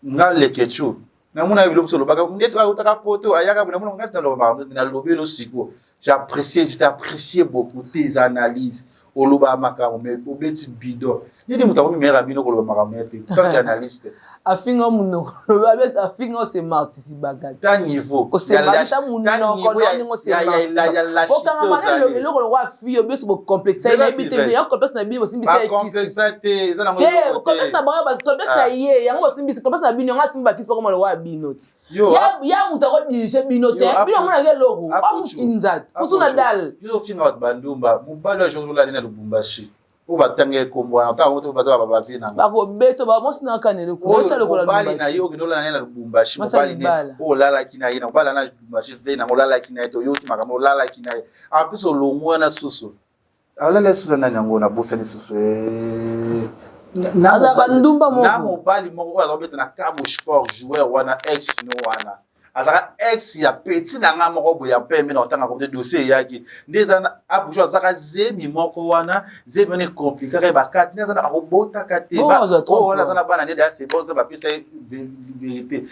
Nga Lekechu namona yo biloko mosusu olobaka ndeti autaka poto ayaka, namona ngati naloba, nalobi elo siko. J'apprécie, je t'apprécie beaucoup tes analyses, olobaka makambo, mais obeti bidon nini? Moto akomi meyaka bino koloba makambo ya te tant que analyste. Afinga monoko, afinga ose martisi bagati. Ta niveau. Osemartisa monoko ndenge osemartokangama na eloko lokwa fille obiso bocomplexe, nayebi te ya complexe na bino bosimbisa te. Complexe na bango, complexe na ye yango bosimbisi complexe na bino yango asimbi bakisi bakoma lokwa ya bino ti ya moto akodirige bino te. Bino omonaka eloko omukinza kusu na dal. Yo ofinga bato bandumba, mobali oyo jour olali na Lubumbashi oyo batanga ekombo wana, ntango to baza babavi nango. Bakobeta bamwasi na kanele kuna lokola mobali na ye okende olala naye na Lubumbashi, mobali ne oyo olalaki na ye na mobali na Lubumbashi ve nango olalaki na ye, toyoki makambo olalaki na ye. En plus olongwa wana susu alala susu na nani yango nabosani susu. Aza bandumba. Na mobali moko oyo azobeta na Cabo Sport, joueur wana, ex no wana azalaka ex ya petit na nga moko boye ya pembe na kotanga kote. Dossier eyaki nde eza Abujo azalaka zemi moko wana, zemi wana ekomplikaka ye bakati nde aza akobotaka te. Oyo wana aza na bana nde ya sebo oza bapesa ye vérité.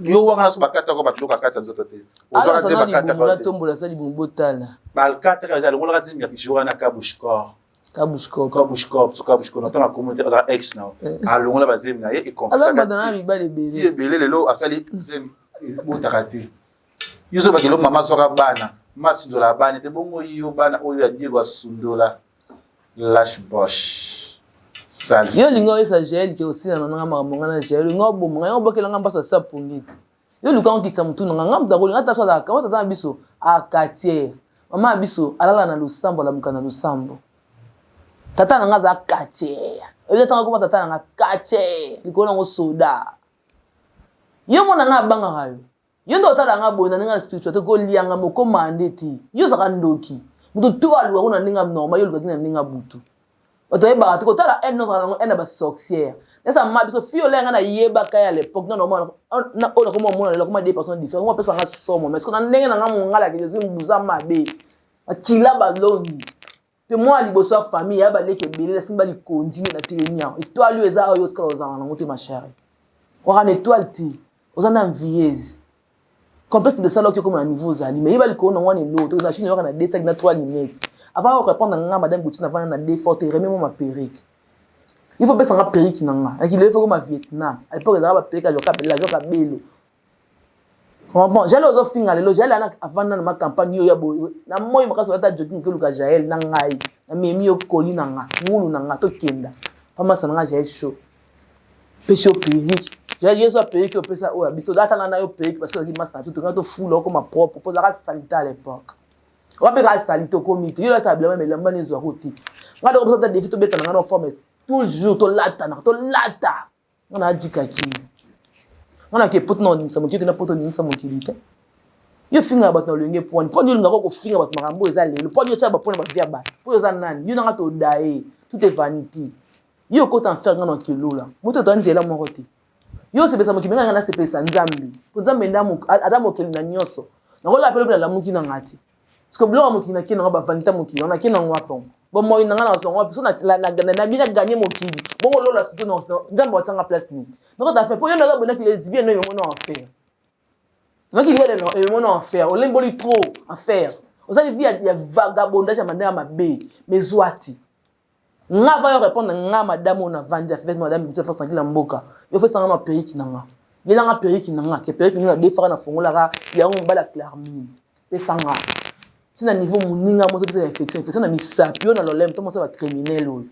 Yo wanga so bakataka bato kati ya nzoto te. Ozwaka te bakataka. Tombola asa libumu botala. Bakataka, alongolaka zemi ya jour wana Kabushkor. Kabushkor. Kabushkor, so Kabushkor natanga communauté, azala ex na alongola bazemi na ye. Aza na mibali ebele. Ti ebele lelo asali zemi ebotaka te. Yo so bakelo mama azwaka bana, mama asundola bana te, bongo yo bana oyo ya Diego asundola, lâche boche. Yo olingi oyesa Jael ke osila na nanga makambo nga na Jael, olingi oboma nga, yango obokelanga mbaso asa pongi te. Yo luka okitisa motu na nga, nga moto akolinga ata so azalaka tata na biso akatiere, mama na biso alala na losambo, alamuka na losambo. Tata na nga aza katiere, oyebi tanga koma tata na nga katiere likolo nango soda. Yo mona nga abangaka yo, yo nde otala nga boye na ndenge ya spiritualité, kolianga mokoma nde te. Yo ozalaka ndoki, moto to alukaka na ndenge ya normal, yo olukaki na ndenge ya butu. Bato bayebaka te kotala haine ozalaka nango, haine ya basorcière nesa ma biso fille olaya nga nayebaka ye à l'époque na normal oyo nakoma omona lelo akoma deux personnes différentes. Ngo apesa nga somo, mais na ndenge na nga mongalaki ezwi mbuza mabe makila balongi mpe mwana liboso ya famille ya baleki ebele nasimba likondi nde natelemi awa. Étoile oyo eza oyo otikala ozala nango te, ma chérie, waka na étoile te, oza na envieuse complexe de sala oki okoma na niveau ozali, mais yeba likolo nango wana eloko te. Na Chine yoka na deux sacs na trois lunettes avant yo répondre nga madame Gauthier, navanda na deux forte, remets moi ma perruque. Il faut pesa nga perruque na nga nakili, il faut koma Vietnam. À l'époque ezalaka ba perruque ajoka belo. Bon, Jael ozofinga lelo, Jael ana avanda na macampagne oyo ya boye na moi makasi, olata jogging okeluka Jael na ngai, namemi yo koli na nga ngulu na nga tokenda pamasa na nga Jael show pesi yo perruque. Jael ye so perruque opesa oyo ya biso atanga na yo perruque parce que ozalaki masa na biso, tokenga tofula okoma propre mpo ozalaka salite à l'époque. Wape kaka salite okomi te, yo olata bilamba mais elamba na ezwako te. Nga tokopesa ta défi, tobeta na nga na forme toujours, tolatanaka tolata nga na ajikaki nga na ke poto na oningisa mokili, okenda poto oningisa mokili te. Yo fingaka bato na olenge pwani mponi yo olingaka kofinga bato makambo oyo eza lelo mponi yo tia bapona bavie ya bato mpo oza nani? Yo nanga todaye, tout est vanité. Yo okota enfer, nga na okelola moto toa nzela moko te. Yo osepelisa mokili, nga nasepelisa Nzambe, mpo Nzambe nde aza mokeli na nyonso. Nakolala mpe lobi nalamuki na nga te, parce que biloko ya mokili nake nango, bavanité ya mokili wana nake nango wapi? Bomoi na nga nazwa wapi? So nabi na ganye mokili bongo lola sito Nzambe watianga place nini? Nakota fe mpo yo naza bonaki lesbien no ememona enfer, noki liwa ememona enfer. Olemboli trop enfer, ozali vie ya vagabondage ya mandenge ya mabe. Mais zwa te nga va yo répondre nga madame oyo navandi afivete madame biso fa tranquille na mboka. Yo fesanga na perruque na nga. Yela nga perruque na nga, ke perruque na defaka na fongolaka yango mobali ya Clarmine. Pesa nga. Ti na niveau moninga moto pesa infection, infection na misapi yo na lolemo to mosa ba criminel oyo.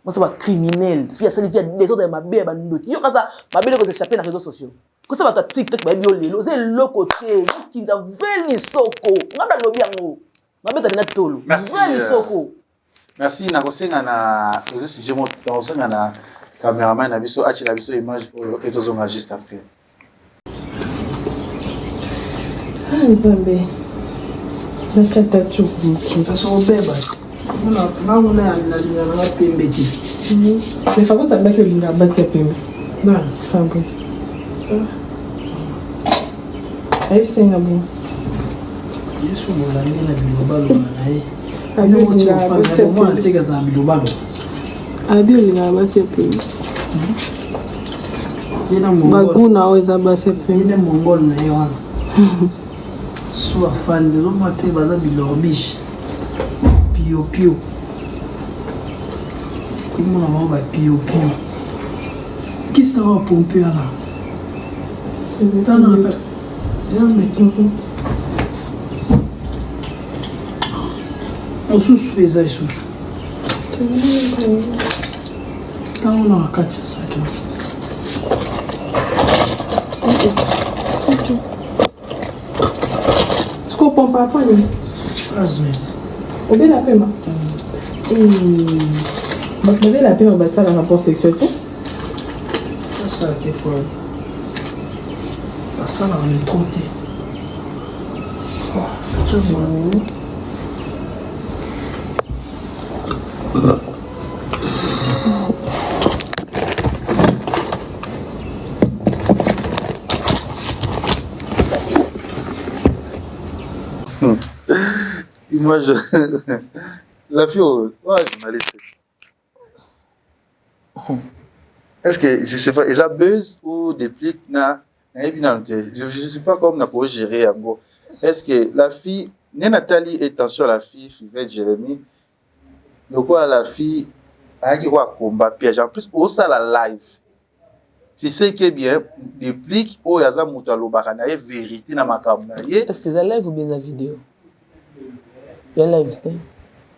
Mosa ba criminel, fille asali vie ya desordre ya mabe ya bandoki. Yo kaka mabe eloko échapper na réseaux sociaux. Kosa bato ya TikTok bayebi yo lelo, oza eloko te, okinda vrai lisoko. Nga nalobi yango. Mabeta bina tolo. Vrai lisoko. Merci nakosenga na ezo sujet moko nakosenga na cameraman na biso atiela biso image oyo et tozonga juste après. Ah nzambe nakata cuku moke kasi obeba nga kuna nalinga nanga pembe te mais Fabrice alobaki olingaka basi ya pembe nani Fabrice ayebisa nga bongo yesu molandi na bilobaloba na ye Abi olingaka basi ya mwana pembe. te kaka bilobalo Abi olingaka basi ya pembe. Ye na mongol Bagu na oyo eza basi ya ye pembe. nde mongol na ye wana su afandi ozomona te baza bilorbiche piopio komona bango bapiopio kisi na bapompe wana tana mosusu mpe eza lisusu ntango na kati ya saki Sikoyo pompa mpo nini? Azmet. Obela pema? Bato babela pema basala rapport sexuel te? Basala te po basalaka le trop te. Moi, je... La fille, ouais, journaliste. Est-ce que, je sais pas, eza buzz ou déplique na, nayebi nanu te. Je, je sais pas comme nako gérer yango. Est-ce que la fille, nde natali attention la fille, Fivette Jérémie, lokola la fille ayaki kwa combat piège. En plus, osala live. Tu sais que bien, déplique oyo aza moto alobaka na ye vérité na makambo na ye. Est-ce que eza live ou bien eza video? Ya live te.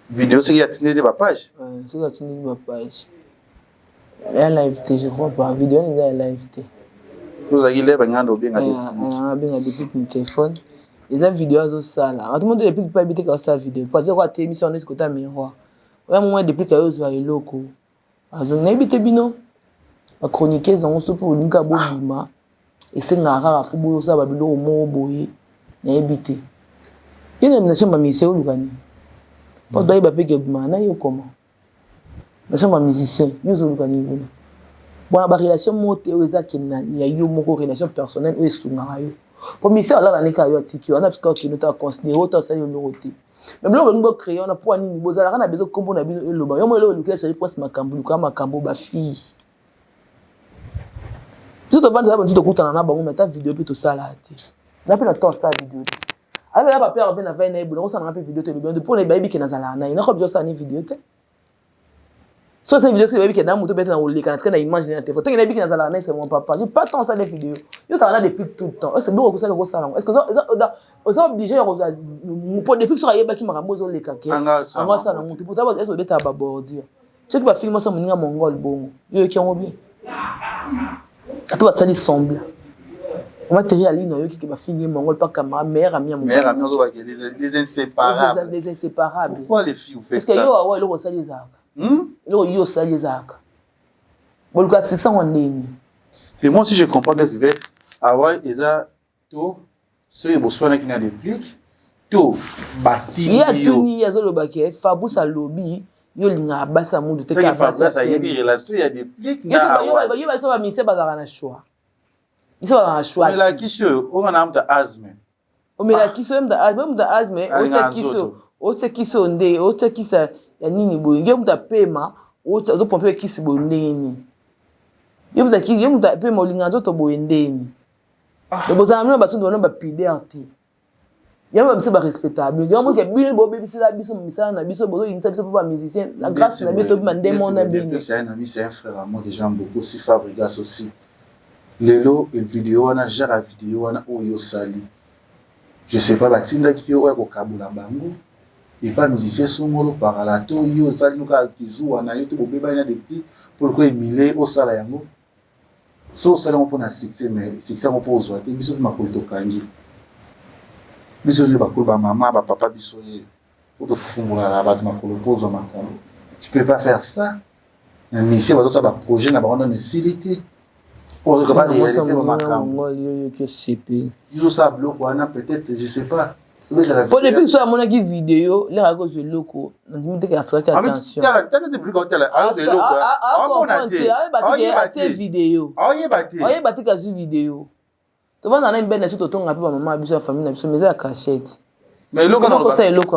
Video soki atindeli ba page? Soki atindeli ba page. Ya live te, je crois pas. Video wana eza ya live te. Ozalaki live nganda obenga déplique. Abenga déplique na téléphone. Eza video azosala. Atu moto déplique pa ebite ka osala video. Po aza ko atelemisa wana neti kota miroir. Oya mwa déplique ayo ozwa eloko. Azongi nayebi te bino ba chroniqueuse yango soki bolingi kaka bobima esengaka kaka fo bosala ba biloko moko boye nayebi te yo na nation ba musicien oluka nini po bayeba pe ke obimaka na yo koma nation ba musicien yo ozoluka nini kuna bona ba relation moko te oyo eza kende ya yo moko relation personnelle oyo esungaka yo po musicien alala ne kaka yo atiki yo ana bisika okende to aconsidere oyo to asali yo eloko te Mais biloko bolingi bo créer wana mpo nini bozalaka na besoin kombo na bino eloba yo moko eloko elukela Charlie Prince makambo luka makambo ba fille biso tovandela bantu tokutana na bango mais ata video mpe tosala te na mpe na temps asala video te abe ya bapere mpe na vai na ye boye nakosala nga mpe video te elobi mpo na bayebi ke nazalaka na ye nakobi osala ni video te So cette vidéo c'est baby qui na moto peut-être na koleka na tika na image na téléphone. Tangi na biki nazala na c'est mon papa. J'ai pas temps ça des vidéos. Yo t'en as depuis tout le temps. Est-ce que biloko kosala kosala yango? Est-ce que oza obligé ya kozwa po depuis soki ayebaki makambo ezoleka ke yango asala yango te po taba est obetaka ba bordure. Soki ba fingi mwasi ya moninga mongol bongo. Yo yoki yango bien. Ata basali semblant. Mama Terry Alino ayoki ke bafingi ye mongol pa camarade meilleur ami ya mobali. Meilleur ami ozoba ke les inséparables. Les inséparables. Pourquoi les filles vous faites Parce que ça? yo awa eloko osali ezalaka. Eloko yo osali ezalaka. Boluka succès yango ndenge. Et moi si je comprends bien Fivette, awa eza to soki boswanaki na déplique to batindi Ye atuni ye azoloba ke Fabrice alobi yo olingaka basi ya mutu te kaka basi ya ayebi relation ya déplique na awa. Yo biso ba musicien bazalaka na choix. Biso bazalaka na choix. Omelakisi oyo oyo na muta asthme. Omelakisi oyo muta asthme, muta asthme otia kiso, otia kiso nde, otia kisa ya nini boye. Nge muta pema, otia ozo pomper kisi boye ndenge nini. Yo muta kisi, yo muta pema olinga nzoto boye ndenge nini. Ah. Bozala bino basundu bino ba pideur te. Yango ba biso ba respectaka bino. Yango ke bino bo bebisela biso misala na biso bozo yinisa biso po ba musiciens. La grâce na bino tobima nde mona bino. C'est un ami, c'est un frère à moi que j'aime beaucoup aussi Fabregas aussi. Lelo video wana genre ya video wana oyo osali je sais pas batindaki yo oya kokabola bango epa musicien songolo pakala to yo osali no kaka kizuwa na yo to bobebani na depuis po lokola emile osala yango so osali yango mpona succès mais succès yango mpo ozwa te biso mpe makolo tokangi biso nde bakolo bamama bapapa biso ye po tofungolaka bato makolo mpo ozwa makambo tu peux pas faire ça na musicien bazosala ba projet na bango nano esili te oyo ba réaliser ba makambo yosala biloko wana peut-être je sais pas. Po depuis so amonaki video lere akozwa eloko nandimi te asalaki attention atie video oyeba te azwi video tovanda na mibali na biso totonga mpe bamama biso ya famille na biso mais eza ya cachette. Mais eloko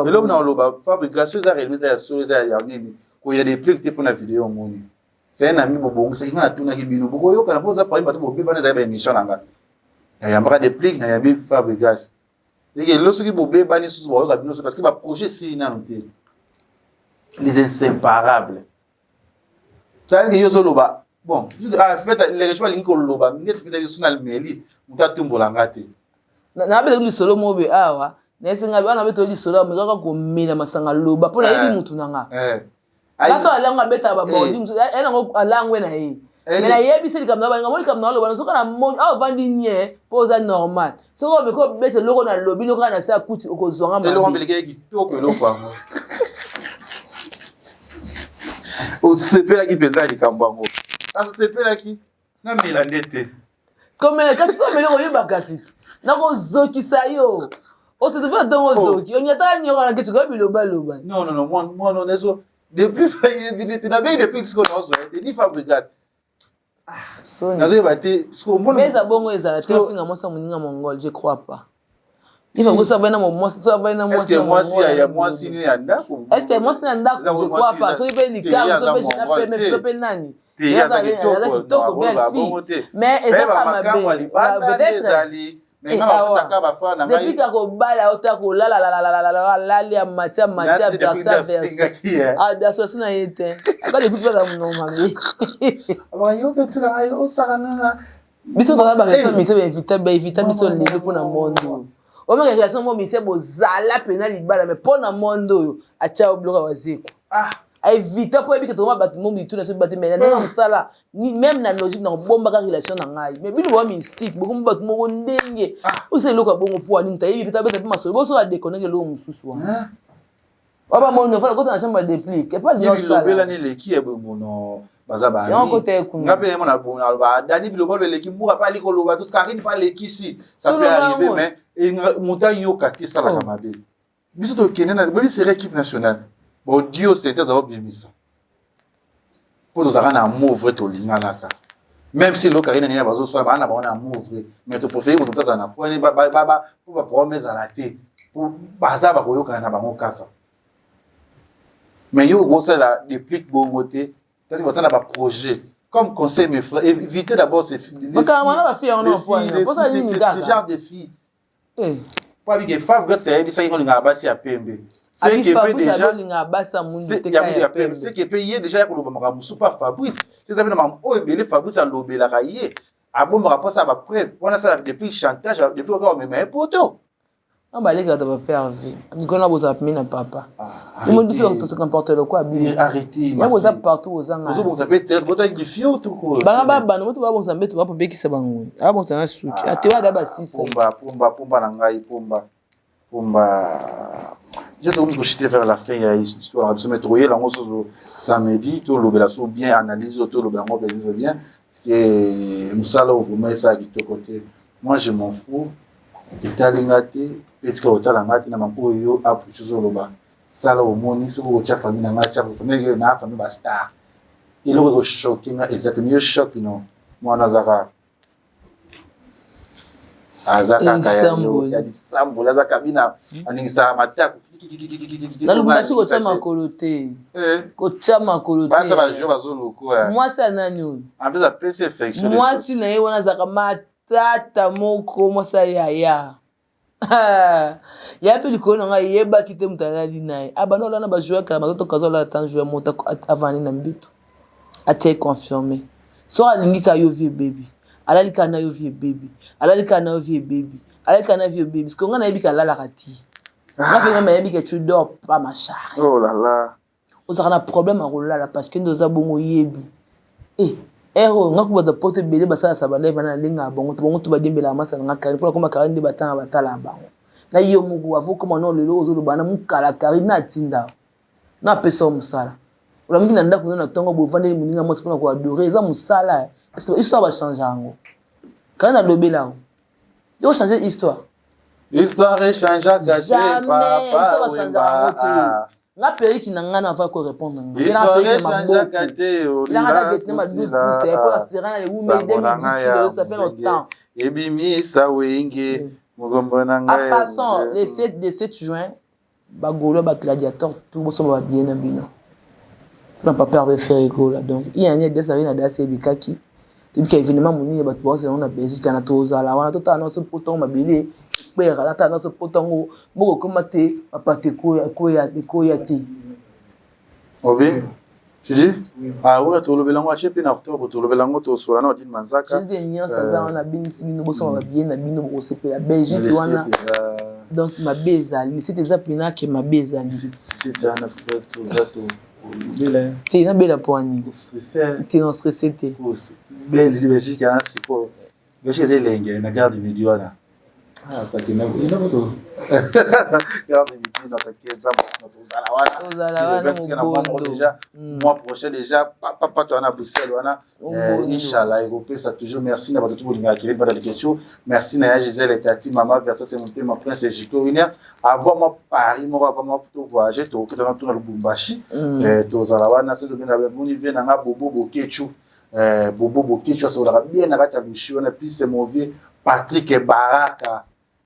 eloko na oloba fabrication eza réellement eza ya solo eza ya nini koyela deplique te mpona video omoni c'est un ami bobongisaki nga natunaki bino bokoyokana mpo oza parmi bato bobebana ezali baémission na nga nayambaka deplique nayambi fabrigas eke lelo soki bobebani susu bakoyoka bino parce que baprojet esili nano te les inséparables. C'est-à-dire que yo ozoloba bon ah, fait lere alingi koloba neti mpenza biso na meli moto atumbola nga te. Nabeta lisolo moko boye awa nayesenga wana beta lisolo awa kaka komela masanga loba mpo nayebi mutu na nga ngaso alango abetaka babodi mosusu yango alangwe na ye me nayebisi likambo na balinga mo likambo na oloba soki na moni awa ovandi nie mpo oza normal soki omeki obeta eloko na lobi eloko na se akuti okozwanga mabe eloko mbeleke kitoko eloko yango osepelaki mpenza likambo yango asepelaki namela nde te komela kasi so omeli koyeba kasi ti nakozokisa yo osetufi ntongo ozoki onyataka nyoka na kiti koya bilobaloba. Non non non mwana neso depuis bayebi nete nabeyi depuis sikoyo naozwa ye te ni fabrigas nazoyeba te. Eza bongo ezala te ofinga mwasi ya moninga mongol je crois pas. Ifa so avai na mwasi so avai na mwasi ya mwasi ne ya ndako. Est ce que mwasi na ndako je crois pas soki mpe likabu so mpe jina peme so mpe nani aza kitoko belle fille mais eza pa mabe peut-être depuis ka kobala ota kolala alali amati amati averse averse association na ye te aka depuis mpe aza monoko mabe. Biso toza ba relation mise baevita baevita biso lelo mpo na monde oyo omeka relation mo mise bozala mpena libala mais mpo na monde oyo atya yo biloko ya wazekwa aevita mpo yebi ke tokoma bato mo mitu na biso bate mais na ndenge mosala même na logique na kobombaka relation na ngai mais bino boa mystique bokomi bato moko ndenge osa eloko ya bongo mpo ani moto ayebi mpe tabeta mpe masolo boso adéconnecte eloko mosusu wana wa bamoni ofana kota na chambre ya déplique epa lobelani eleki ya bomono baza nga mpe mona aloba dani bilobalo eleki mbuka mpe ali koloba to Karine mpe alekisi ça peut arriver mais moto ayoka te esalaka mabe biso tokende na boyebi seri équipe nationale baaudio sente aza obimisa mpo tozalaka na amour vrai tolinganaka même si eloko Karine nini bazosala baa na bango na amour vrai mais topréféré moto moto azala na point po baproblème ezala te po baza bakoyokana na bango kaka mais yo okosala déplique bongo te tati baza na baprojet comme conseil mes frères évitez d'abord ces genre de filles po abike Fabrice ayebisaki ngo olingaka basi ya pembe. Seke mpe ye déjà ya koloba makambo mosusu pa Fabrice eza mpe na makambo oyo ebele Fabrice alobelaka ye abombaka mposa ya bapreuve wana asalaka depuis chantage depuis oka omema ye poto. Na balekaka ta bapère v mikolo na bozala pembeni na papa imo biso tose comporte lokola bino ya boza partout ozangabanga babanda moto babongisa mbeto bapobekisa bango abongisa na suki ate wada basisa pomba pomba pomba na ngai pomba pomba je tokomi kochite vers la fin ya histoire na biso mais tokoyela yango susu samedi tolobela so bien analyse oyo tolobela yango mpenza bien parce que mosala oyo vraiment esala kitoko te. Moi je m'en fous etali nga te pe tika kotala nga te na mambo oyo yo apuce ozoloba sala omoni soki okotia famille na nga tia famille na famille ba star eloko eko choque nga eza te yo choque no mwana azaka aza kaka ya lisamboli aza kabina aningisaka matako. Na Lubumbashi kotya makolo te kotya makolo te mwasi ya nani oyo mwasi na ye wana azalaka matata moko mwasi ya yaya ya mpe likolo na ngai eyebaki te moto alali na ye abanda olala na bajoueur kala mazotoka azolala ta joueur moto avandi na mbeto atia ye confirme soki alingi ka yo vie ebebi. Alali kaka na yo vie ebebi. Alali kaka na yo vie ebebi. Alali kaka na vie ebebi. Parce que nga nayebi ke alalaka te. Nga pe nga nayebi ke tu dors pas ma chère. Oh là là. Ozalaka na problème ya kolala parce que nde oza bongo oyebi. Eh heure oyo nga kutu bato ya poto ebele basalasa ba live wana nalengaka bango te bango tout badiembelaka masta na nga Carine po nakoma Carine nde batanga batalaka bango. Na yo moko avant okoma nao lelo ozoloba na mukala Carine na atinda yo. Na apesa yo musala. Olamuki na ndaku nayo na tongo boye ovandeli muninga mwasi pona ko adorer eza musala est ce que histoire ba changea yango? Carine alobela yo. Yo o changer histoire. Histoire echangeaka te Jamais papa histoire ba changeaka Wemba. yango te. Ah. Nga perruque na nga na va ko répondre nga. Nga Histoire perruque na maboko. echangeaka te Nga na olila Vietnam à 12 kotila pouces po na serra na ewumeli sango na ngai 2018 ya lelo ça fait molenge longtemps. ebimisa wenge mokombo na En ngai ya passant le mzee. 7 le 7 juin Ba golois ba gladiator tout bosomba ba billet na bino pona papa Herve Ferre Gola donc iyani adidas arena dasi ebikaki tobika evenement monene bato baozela yango na Belgique kana tozala wana totala nyonso poto yango mabele ekwera natala nyonso poto yango moko ekoma te mapata ekoya te Obi Tu dis Ah ouais, tolobela yango atie mpe na octobre, tolobela yango tosola na Odile Manzaka. Jules de Nyans aza wana abengisi bino bosomba ba billet na bino bokosepela Belgique wana donc mabe ezali site eza mpena ke mabe ezali te nabela mpo wani te na stresse te Belgique wana sikoyo Belgique eza elenge na gare du midi wana Ah, déjà mm. mois prochain déjà papa to wana Bruxelles wana euh, inchallah ekopesa toujours merci na bato to bolingaka kele bata question merci na ya Gisèle Tati mama Versace Motema Prince Jiko Winner avant moi Paris moko avant moi to voyager to okita na tuna Lubumbashi mm. euh, tozala wana sezo bena moni vie na nga bobo bokechu Eh, Bobo Boketshu asololaka bien na kati ya Lushi wana puis c'est mon vieux Patrick Baraka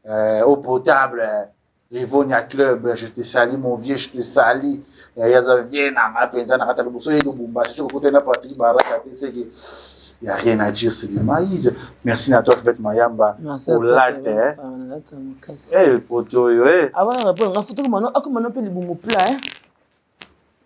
eh, au potable Rivonia Club je te salue mon vieux je te salue eh, yaza vieux na nga mpenza na kati ya liboso ye Lubumbashi soki okutani na Patrick Baraka te seke y a rien à dire c'est du maïs merci na toi Fivette Mayamba olate eh eh poto oyo eh avant na répondre nga photo komano akomano mpe libumu plat eh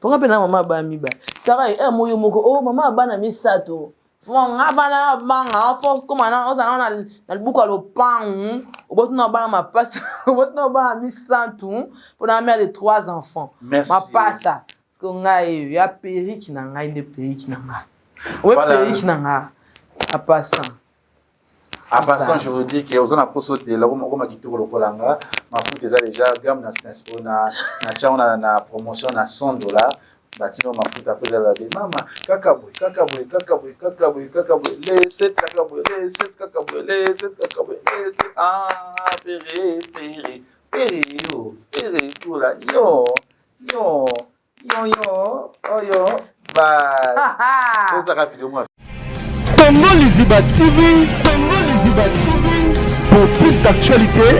Po nga pe na mama bana mibale. Sarah eh mo yo moko oh mama bana misato. Fo nga bana banga fo koma na ozala na na libuka lopangu oboti na bana mapasa oboti na bana misantu po na mère de trois enfants. Merci. Mapasa ko ngai ya perruque na ngai nde perruque na ngai. Oye Voilà. perruque na ngai. Apasa. En passant, je vous dis que oza na poso te la okoma kitoko lokola nga mafuta eza déjà gamme na na na tiango na, na promotion na 100 dollars batino mafuta mpe ezala be mama kaka boye kaka boye kaka boye kaka boye kaka boye le 7 kaka boye le 7 kaka boye le 7 kaka boye le 7 ah pere pere pere yo pere kula yo yo Yo yo oyo bye. Ozaka video mwa. Congo Liziba TV, Congo Liziba TV, pour plus d'actualités.